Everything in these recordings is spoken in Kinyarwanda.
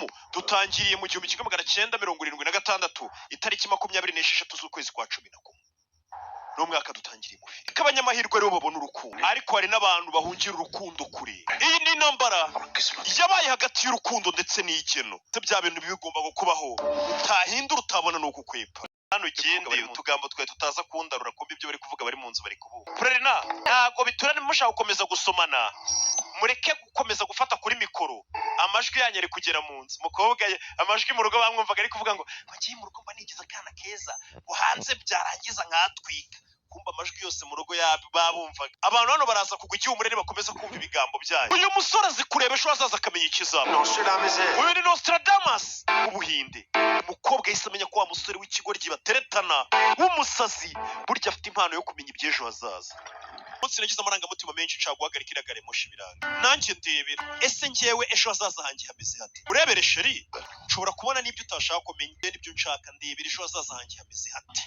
Umupfumu. Dutangiriye mu 1976, itariki 26 z'ukwezi kwa 11, n'umwaka dutangiriye mu filime. Ko abanyamahirwe aribo babona urukundo, ariko hari n'abantu bahungira urukundo kure. Iyi ni intambara yabaye hagati y'urukundo ndetse n'igeno. Bya bintu bigomba kukubaho utahindura, utabona ni ukukwepa. Hano ugende utugambo twawe tutaza kundarura, kumva ibyo bari kuvuga, bari mu nzu bari kubuka. Prerina, ntabwo biturane, mushaka gukomeza gusomana, mureke gukomeza gufata kuri mikoro, amajwi yanyu ari kugera mu nzu. Umukobwa amajwi mu rugo bamwumvaga ari kuvuga ngo ngiye mu rugo mba nigize akana keza, ngo hanze byarangiza nkatwika. Kumva amajwi yose mu rugo babumvaga. Abantu hano baraza kugwa igihumure nibakomeza kumva ibigambo byayo. Uyu musore azi kureba ejo hazaza, akamenya ikizaba. Uyu ni Nostradamus w'Ubuhinde. Umukobwa yahise amenya ko wa musore w'ikigoryi bateretana w'umusazi burya afite impano yo kumenya iby'ejo hazaza. Umunsi nagize amarangamutima menshi, nshaka guhagarika iriya gari ya moshi, biranga. Nanjye ndebera, ese njyewe ejo hazaza hanjye hameze hate? Urebere chérie, nshobora kubona n'ibyo utashaka kumenya n'ibyo nshaka. Ndebera, ejo hazaza hanjye hameze hate?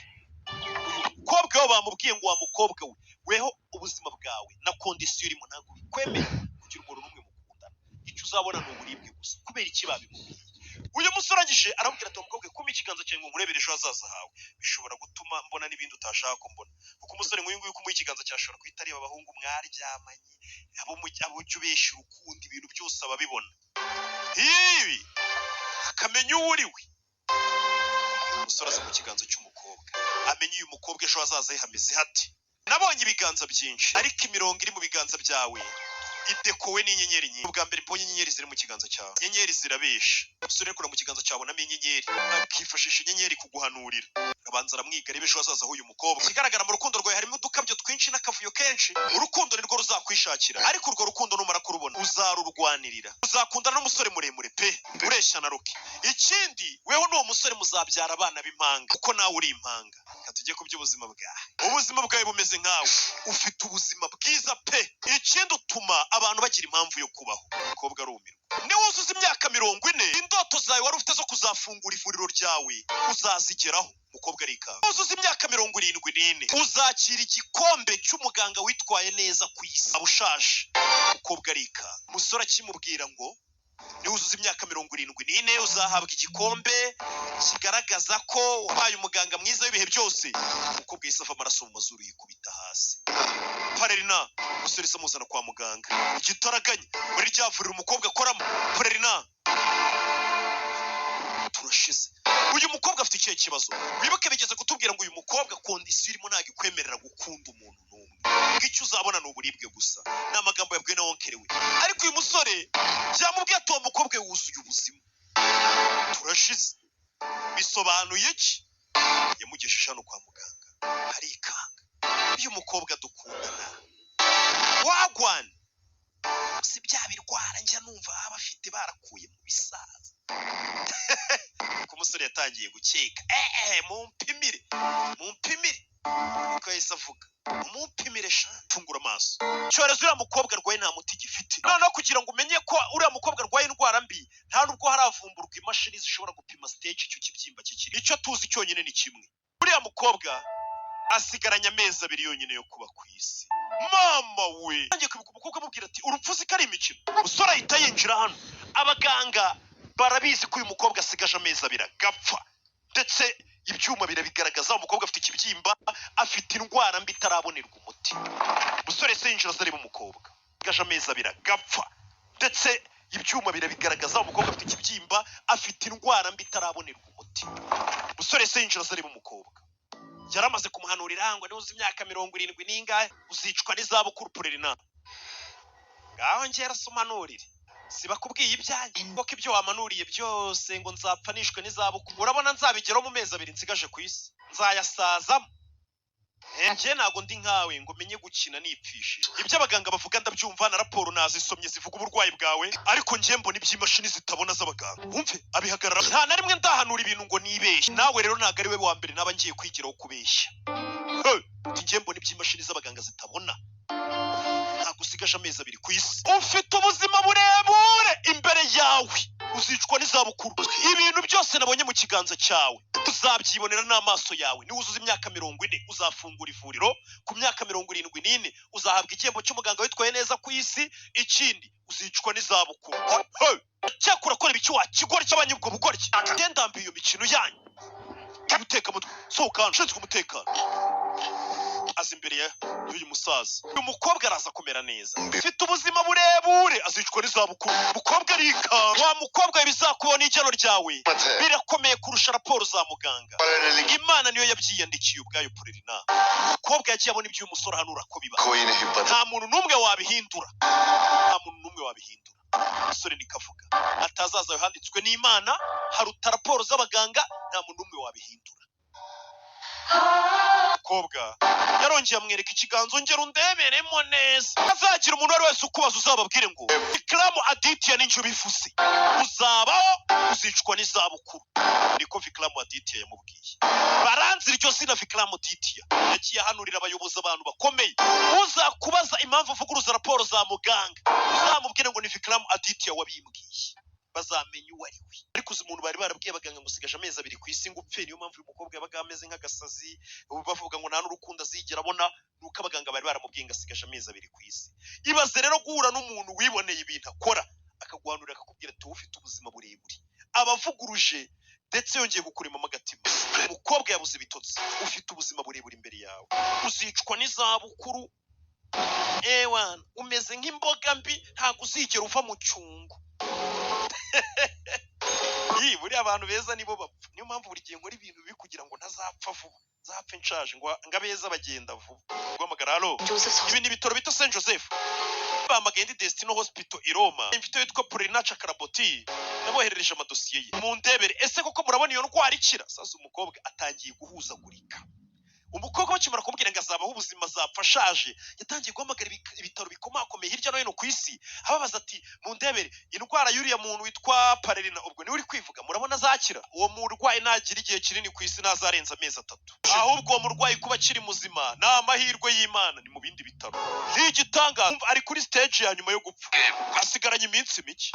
Umukobwa we bamubwiye ngo: "Wa mukobwa we, weho ubuzima bwawe na condition urimo ntabwo bikwemeye kugira umuntu n'umwe mukundana, icyo uzabona ni uburibwe gusa." Kubera iki babimubwiye? Uyu musore arangije aramubwira ati: "Mukobwa, kumpa ikiganza cyawe ngo nkurebere ejo hazaza hawe bishobora gutuma mbona n'ibindi utashaka ko mbona." Kuko umusore nk'uyu nguyu, kumuha ikiganza cyawe, ashobora guhita areba abahungu mwaryamanye, abo ujya ubeshya urukundo, ibintu byose ababibona ibi, akamenya uwo uri we. Umusore aza mu kiganza cy'umukobwa, amenya uyu mukobwa ejo hazaza he hameze hate. "Nabonye ibiganza byinshi, ariko imirongo iri mu biganza byawe idekowe n'inyenyeri nyinshi. Ubwa mbere mbonye inyenyeri ziri mu kiganza cyawe, inyenyeri zirabesha." Umusore ari kureba mu kiganza cyawe, abonamo inyenyeri, akifashisha inyenyeri kuguhanurira. Abanza aramwiga, areba ejo hazaza h'uyu mukobwa. Ikigaragara, mu rukundo rwawe harimo udukabyo twinshi n'akavuyo kenshi. Urukundo nirwo ruzakwishakira, ariko urwo rukundo numara kurubona uzarurwanirira. Uzakundana n'umusore muremure pe, ureshya na Rocky. Ikindi, weho n'uwo musore muzabyara abana b'impanga, kuko nawe uri impanga. Reka tujye ku by'ubuzima bwawe. Ubuzima bwawe bumeze nkawe, ufite ubuzima bwiza pe. Ikindi, utuma abantu bagira impamvu yo kubaho. Umukobwa arumirwa. Niwuzuza imyaka 40, indoto zawe wari ufite zo kuzafungura ivuriro ryawe uzazigeraho. Umukobwa arikanga. Wuzuza imyaka 74, uzakira igikombe cy'umuganga witwaye neza ku isi, aba ushaje. Umukobwa arikanga. Umusore akimubwira ngo niwuzuza imyaka 74 uzahabwa igikombe kigaragaza ko wabaye umuganga mwiza w'ibihe byose, umukobwa yahise ava amaraso mu mazuru, yikubita hasi. Parerina, umusore se amuzana kwa muganga igitaraganya muri rya vuriro umukobwa akoramo. Parerina, turashize. Uyu mukobwa afite ikihe kibazo? Wibuke bigeze kutubwira ngo uyu mukobwa condition irimo ntabwo ikwemerera gukunda umuntu n'umwe, ngo icyo uzabona ni uburibwe gusa. Ni amagambo yabwiwe na oncle we, ariko uyu musore yamubwiye ati: "Uwo mukobwa we wuzuye ubuzima." Turashize. Bisobanuye iki? Yamugejeje hano kwa muganga, arikanga. Uyu mukobwa dukundana wagwan, si bya birwara njya numva baba bafite barakuye mu bisaza? Ko umusore yatangiye gukeka. Eee, mumpimire, mumpimire, niko yahise avuga, mumpimire sha. Fungura amaso. Icyorezo uriya mukobwa arwaye nta muti gifite. Noneho kugira ngo umenye ko uriya mukobwa arwaye indwara mbi, nta nubwo haravumburwa imashini zishobora gupima stage icyo kibyimba kikiri. Icyo tuzi cyonyine ni kimwe: uriya mukobwa asigaranye amezi 2 yonyine yo kuba ku isi. Mama we, ngiye kwibuka umukobwa amubwira ati: "Urupfu uzi ko ari imikino?" Umusore ahita yinjira hano. Abaganga barabizi ko uyu mukobwa asigaje amezi 2 agapfa, ndetse ibyuma birabigaragaza. Umukobwa afite ikibyimba, afite indwara mbi itarabonerwa umuti. Umusore se yinjira aza areba umukobwa asigaje amezi 2 agapfa, ndetse ibyuma birabigaragaza. Umukobwa afite ikibyimba, afite indwara mbi itarabonerwa umuti. Umusore se yinjira aza areba umukobwa. Yari amaze kumuhanurira ngo niba imyaka 70 n'ingahe uzicwa n'izabukuru. Purerina, ngaho ngera somanurire, sibakubwiye ibyanjye kuko ibyo wamanuriye byose ngo nzapfa nishwe n'izabukuru, urabona nzabigeraho mu mezi 2 nsigaje ku isi? Nzayasazamo. Njye ntabwo ndi nkawe ngo menye gukina nipfishije. Ibyo abaganga bavuga ndabyumva, na raporo nazisomye zivuga uburwayi bwawe, ariko njye mbona iby'imashini zitabona z'abaganga. Wumve abihagarara: "Nta na rimwe ndahanura ibintu ngo nibeshye. Nawe rero ntabwo ari we wa mbere naba ngiye kwigiraho kubeshya." Hey! Uti: "Njye mbona iby'imashini z'abaganga zitabona." Ntabwo usigaje amezi 2 ku isi, ufite ubuzima burebure imbere yawe. Uzicwa n'izabukuru. Ibintu byose nabonye mu kiganza cyawe uzabyibonera n'amaso yawe. Niwuzuza imyaka 40 uzafungura ivuriro, ku myaka 74 uzahabwa igihembo cy'umuganga witwaye neza ku isi. Ikindi, uzicwa n'izabukuru. Hey! Cyakora kora ibiki wa kigoryi cy'abanyubwo bugoryi? Ndambiye iyo mikino yanyu. Umutekamutwe, sohoka hano. Ushinzwe umutekano aza imbere y'uyu musaza. Uyu mukobwa araza kumera neza, ufite ubuzima burebure, azicwa n'izabukuru. Umukobwa arikanga. Wa mukobwa we, bizakubaho n'igeno ryawe birakomeye kurusha raporo za muganga. Imana niyo yabyiyandikiye ubwayo. Purerina, umukobwa yagiye abona ibyo uyu musore ahanura ko biba. कोई नहीं बदल Nta muntu n'umwe wabihindura, nta muntu n'umwe wabihindura. Umusore nikavuga atazaza handitswe n'Imana haruta raporo z'abaganga, nta muntu n'umwe wabihindura. Umukobwa yarongeye amwereka ikiganza: "Ongera undeberemo neza." Azagira umuntu uwo ari wese ukubaza, uzababwire ngo Vikaramu Aditya n'injyo bivuze, uzabaho, uzicwa n'izabukuru. Niko Vikaramu Aditya yamubwiye. Baranzi iryo zina Vikaramu Aditya, yagiye ahanurira abayobozi, abantu bakomeye. Uzakubaza impamvu uvuguruza raporo za muganga, uzamubwire ngo ni Vikaramu Aditya wabimbwiye, bazamenya uwo ari we. Ariko uzi umuntu bari barabwiye abaganga ngo usigaje amezi 2 ku isi ngo upfe? Niyo mpamvu uyu mukobwa yabaga ameze nk'agasazi, ubu bavuga ngo nta n'urukundo azigera abona, nuko abaganga bari baramubwiye ngo asigaje amezi 2 ku isi. Ibaze rero guhura n'umuntu wiboneye ibintu akora, akaguhanurira, akakubwira ati: "Wowe ufite ubuzima burebure." Abavuguruje ndetse yongeye kukuremamo agatima. Umukobwa yabuze ibitotsi. Ufite ubuzima burebure imbere yawe, uzicwa n'izabukuru. Ewana, umeze nk'imboga mbi, ntabwo uzigera uva mu cyungo. Ii, buriya abantu beza nibo bapfa. Niyo mpamvu buri gihe nkora ibintu bibi kugira ngo ntazapfa vuba, nzapfe nshaje. Ngo abeza bagenda vuba. Guhamagara, halo. Joseph. Ibi ni ibitaro bita Saint Joseph. Bahamagaye ndi Destino Hospital i Roma. Mfite witwa Polina Chakaraboti, naboherereje amadosiye ye, mundebere ese koko murabona iyo ndwara ikira? Sasa umukobwa atangiye guhuzagurika. Umukobwa bakimara kumubwira ngo azabaho ubuzima, azapfa ashaje, yatangiye guhamagara ibitaro bikomakomeye hirya no hino ku isi, ababaza ati: "Mundebere indwara y'uriya muntu witwa Parerina, ubwo niwe uri kwivuga, murabona azakira? Uwo murwayi nagira igihe kinini ku isi ntazarenza amezi 3. Ahubwo uwo murwayi kuba akiri muzima ni amahirwe y'Imana." Ni mu bindi bitaro, ni igitangaza. Umva, ari kuri stage ya nyuma yo gupfa, asigaranye iminsi mike.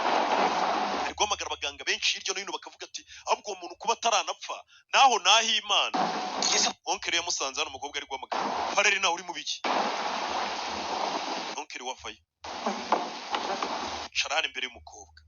Ari guhamagara abaganga benshi hirya no hino, bakavuga ati: "Ahubwo uwo muntu kuba ataranapfa naho naho Imana." Oncle yamusanze hano, umukobwa ari guhamagara Parerina: "Uri mu biki?" Oncle wavayo, cara hano imbere y'umukobwa.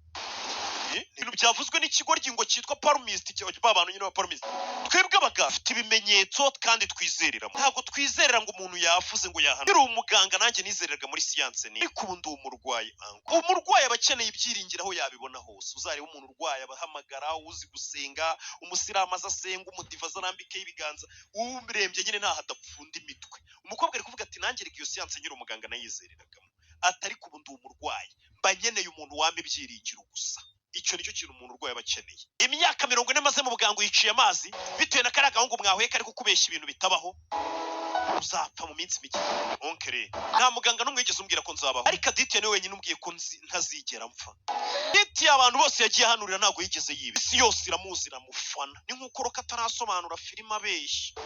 Ibintu byavuzwe n'ikigoryi ngo cyitwa Palmist, ba bantu nyine ba Palmist. Twebwe abaganga dufite ibimenyetso kandi twizereramo, ntabwo twizerera ngo umuntu yavuze ngo yahana. Nkiri umuganga nanjye nizereraga muri siyanse, ni ariko ubu ndi umurwayi. Ango umurwayi aba akeneye ibyiringiro aho yabibona hose. Uzareba umuntu urwaye abahamagara uzi gusenga, umusilamu aza asenga, umudiva aza arambikeho ibiganza, urembye nyine ntaho adapfunda imitwe. Umukobwa ari kuvuga ati: "Nanjye reka iyo siyanse nkiri umuganga nayizereragamo," ati, "ariko ubu ndi umurwayi, mba nkeneye umuntu wampa ibyiringiro gusa." Icyo nicyo kintu umuntu urwaye aba akeneye. Imyaka 40 maze mu buganga uyiciye amazi bitewe na kariya gahungu mwahuye kari kukubeshya ibintu bitabaho. Uzapfa mu minsi mike. Oncle, nta muganga n'umwe wigeze umbwira ko nzabaho, ariko Aditya niwe wenyine umbwiye ko ntazigera mpfa. Aditya abantu bose yagiye ahanurira ntabwo yigeze yiba, isi yose iramuzi, iramufana. Ni nk'uko Roka atarasobanura filime abeshya.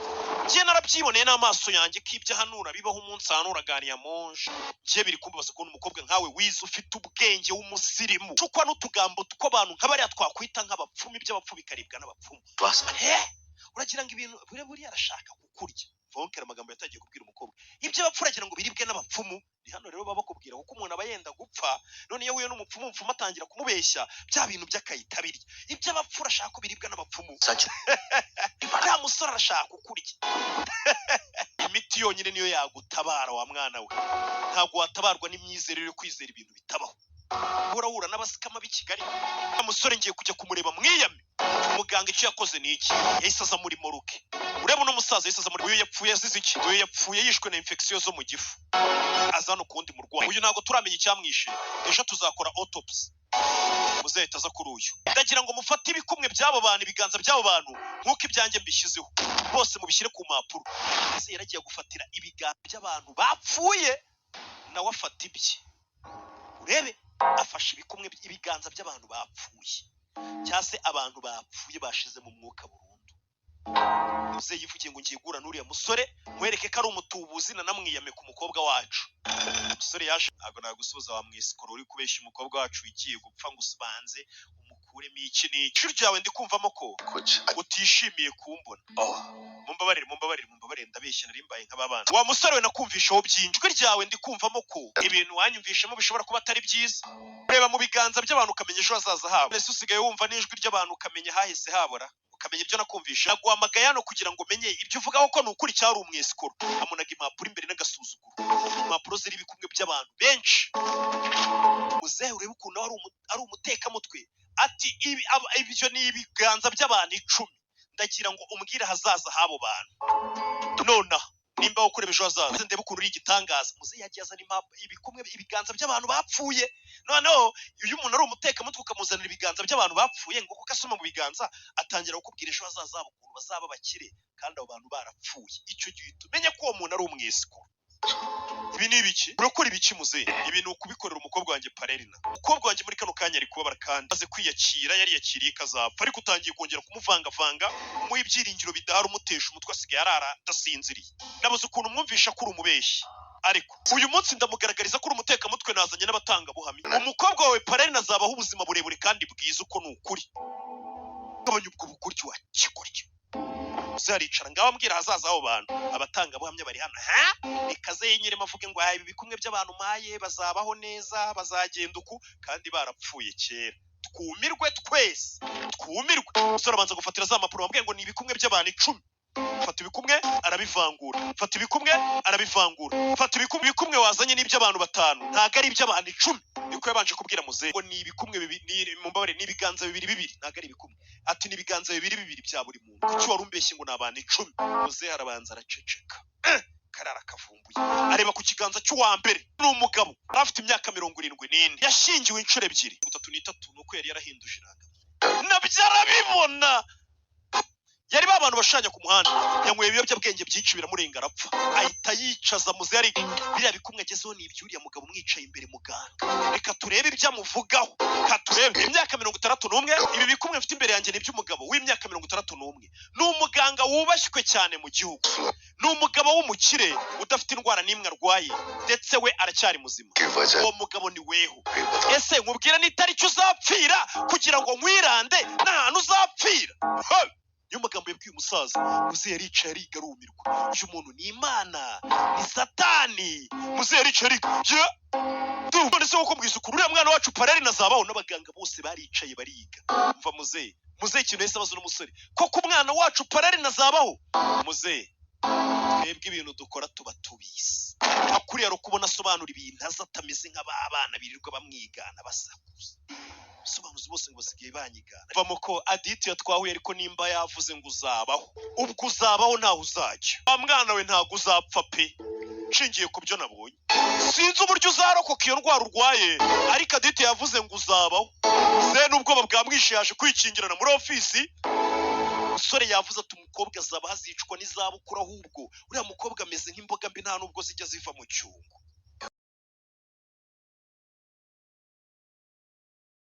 Njye narabyiboneye n'amaso yanjye ko ibyo ahanura bibaho. Umunsi ahanura gari ya moshi, njye biri kumbabaza kubona umukobwa nkawe wize, ufite ubwenge, w'umusirimu, ucukwa n'utugambo tw'abantu nka bariya twakwita nk'abapfumu, iby'abapfu bikaribwa n'abapfumu. He, uragira ngo ibintu buriya buriya arashaka kukurya. Vonkera amagambo yatangiye kubwira umukobwa: "Ibyo bapfu uragira ngo biribwe n'abapfumu?" Ni hano rero baba bakubwira, kuko umuntu aba yenda gupfa, none iyo ahuye n'umupfumu, umupfumu atangira kumubeshya bya bintu by'akahita abirya. Iby'abapfu urashaka ko biribwa n'abapfumu? Uriya musore arashaka kukurya. Imiti yonyine niyo yagutabara wa mwana we, ntabwo watabarwa n'imyizerere yo kwizera ibintu bitabaho. Uhora n'abasikama b'i Kigali. Wa musore ngiye kujya kumureba mwiyame. Muganga icyo yakoze ni iki? Yahise aza muri morgue. Ureba uno musaza yahise aza muri, uyu yapfuye azize iki? Uyu yapfuye yishwe na infection zo mu gifu. Aza hano ku wundi murwayi, uyu ntabwo turamenya icyamwishe, ejo tuzakora autopsy. Muzahita aza kuri uyu. Ndagira ngo mufate ibikumwe by'abo bantu, ibiganza by'abo bantu, nk'uko ibyanjye mbishyizeho, bose mubishyire ku mpapuro. Ese yaragiye gufatira ibiganza by'abantu bapfuye, nawe afata ibye. Urebe, afashe ibikumwe, ibiganza by'abantu bapfuye, cyangwa se abantu bapfuye bashize mu mwuka burundu. Muzehe yivugiye ngo: "Ngiye guhura n'uriya musore nkwereke ko ari umutubuzi, nanamwiyame ku mukobwa wacu." Umusore yaje: "Ntabwo nagusubiza wa mwisikoro, uri kubeshya umukobwa wacu ugiye gupfa ngo ubanze umukureho." Ukuremo iki n'iki. Ijwi ryawe ndi kumvamo ko कुछ utishimiye kumbona. Oh Mumbabarire, mumbabarire, mumbabarire, ndabeshya, nari mbaye nk'ababana. Wa musore we, nakumvishaho byinshi. Ijwi ryawe ndi kumvamo ko ibintu wanyumvishemo bishobora kuba atari byiza. Reba mu biganza by'abantu ukamenya ejo hazaza habo. Ese usigaye wumva n'ijwi ry'abantu ukamenya hahise habora, ukamenya ibyo nakumvisha? Naguhamagaye hano kugira ngo umenye ibyo uvugaho ko ni ukuri cyari umwesikoro. Amunaga impapuro imbere n'agasuzuguro, impapuro ziriho ibikumwe by'abantu benshi. Muzehe, urebe ukuntu ari umutekamutwe. Ati ibyo ni ibiganza by'abantu 10, ndagira ngo umbwire ahazaza h'abo bantu nonaha, nimba wo kureba ejo hazaza, ndebe ukuntu uri igitangaza. Muzehe yagiye azana ibikumwe, ibiganza by'abantu bapfuye. Noneho iyo umuntu ari umutekamutwe ukamuzanira ibiganza by'abantu bapfuye ngo kuko asoma mu biganza, atangira kukubwira ejo hazaza habo ukuntu bazaba bakire kandi abo bantu barapfuye. Icyo gihe uhita umenya ko uwo muntu ari umwesikoro. Ibi ni ibiki? Urakora ibiki, muzehe? Ibi ni ukubikorera umukobwa wanjye Parerina. Umukobwa wanjye muri kano kanya ari kubabara kandi amaze kwiyakira, yariyakiriye ikazapfa, ariko utangiye kongera kumuvangavanga, umuha ibyiringiro bidahari, umutesha umutwe, asigaye arara adasinziriye. Nabuze ukuntu mwumvisha ko uri umubeshyi, ariko uyu munsi ndamugaragariza ko uri umutekamutwe. Nazanye n'abatangabuhamya. Umukobwa wawe Parerina azabaho ubuzima burebure kandi bwiza, uko ni ukuri. Gabanya ubwo bugoryi wa kigoryi. Muzehe aricara, ngaho ambwira ahazaza abo bantu. Abatangabuhamya bari hano. Ha, reka ze yenyeremo avuge ngo ibi bikumwe by'abantu mpaye bazabaho neza, bazagenda uku kandi barapfuye kera. Twumirwe twese, twumirwe. Umusore abanza gufatira za mpapuro bambwiye ngo ni ibikumwe by'abantu 10. Fata ibikumwe arabivangura, fata ibikumwe arabivangura, fata ibikumwe. Ibikumwe wazanye ni iby'abantu batanu, ntabwo ari iby'abantu 10. Niko yabanje kubwira muzehe ngo ni ibikumwe bibiri, mumbabarire, ni ibiganza bibiri bibiri, ntabwo ari ibikumwe. Ati ni ibiganza bibiri bibiri bya buri muntu, kuki wari umbeshye ngo ni abantu 10? Muzehe arabanza araceceka. Karara kavumbuye, areba ku kiganza cy'uwa mbere. Ni umugabo yari afite imyaka 74, yashyingiwe inshuro ebyiri, 33 nuko yari yarahinduje irangamuntu, nabyo arabibona. Yari ba bantu bashushanya ku muhanda. Yanyweye ibiyobyabwenge byinshi biramurenga, arapfa. Ahita yicaza muzehe, ari biriya bikumwe agezeho ni iby'uriya mugabo umwicaye imbere, muganga. Reka turebe ibyo amuvugaho, reka turebe. Imyaka 61. Ibi bikumwe mfite imbere yanjye ni iby'umugabo w'imyaka 61, ni umuganga wubashywe cyane mu gihugu, ni umugabo w'umukire udafite indwara n'imwe arwaye, ndetse we aracyari muzima. की वजह Uwo mugabo ni weho. भी बता। Ese nkubwire n'itariki uzapfira kugira ngo nkwirande n'ahantu uzapfira? Hey! Niyo magambo yabwiye umusaza. Muzehe yaricaye ariga, arumirwa. Uyu muntu ni Imana, ni Satani? Muzehe yaricaye ariga. Ye du, none se koko mbwiza ukuri, uriya mwana wacu Pareri azabaho? N'abaganga bose baricaye bariga. Mva muzehe, muzehe ikintu yahise abaza uno musore: koko umwana wacu Pareri azabaho? Muzehe, twebwe ibintu dukora tuba tubizi. Nka kuriya kubona asobanura ibintu aza atameze nk'abana birirwa bamwigana basakuza. Abasobanuzi bose ngo basigaye banyigana. Bavamo ko Aditi yatwahuye, ariko nimba yavuze ngo uzabaho, ubwo uzabaho, ntaho uzajya. Wa mwana we, ntabwo uzapfa pe, nshingiye ku byo nabonye. Sinzi uburyo uzarokoka iyo ndwara urwaye, ariko Aditi yavuze ngo uzabaho. Ze n'ubwoba bwamwishe, yaje kwikingirana muri ofisi. Umusore yavuze ati umukobwa azaba hazicwa n'izabukuru, ahubwo uriya mukobwa ameze nk'imboga mbi, nta nubwo zijya ziva mu cyungo.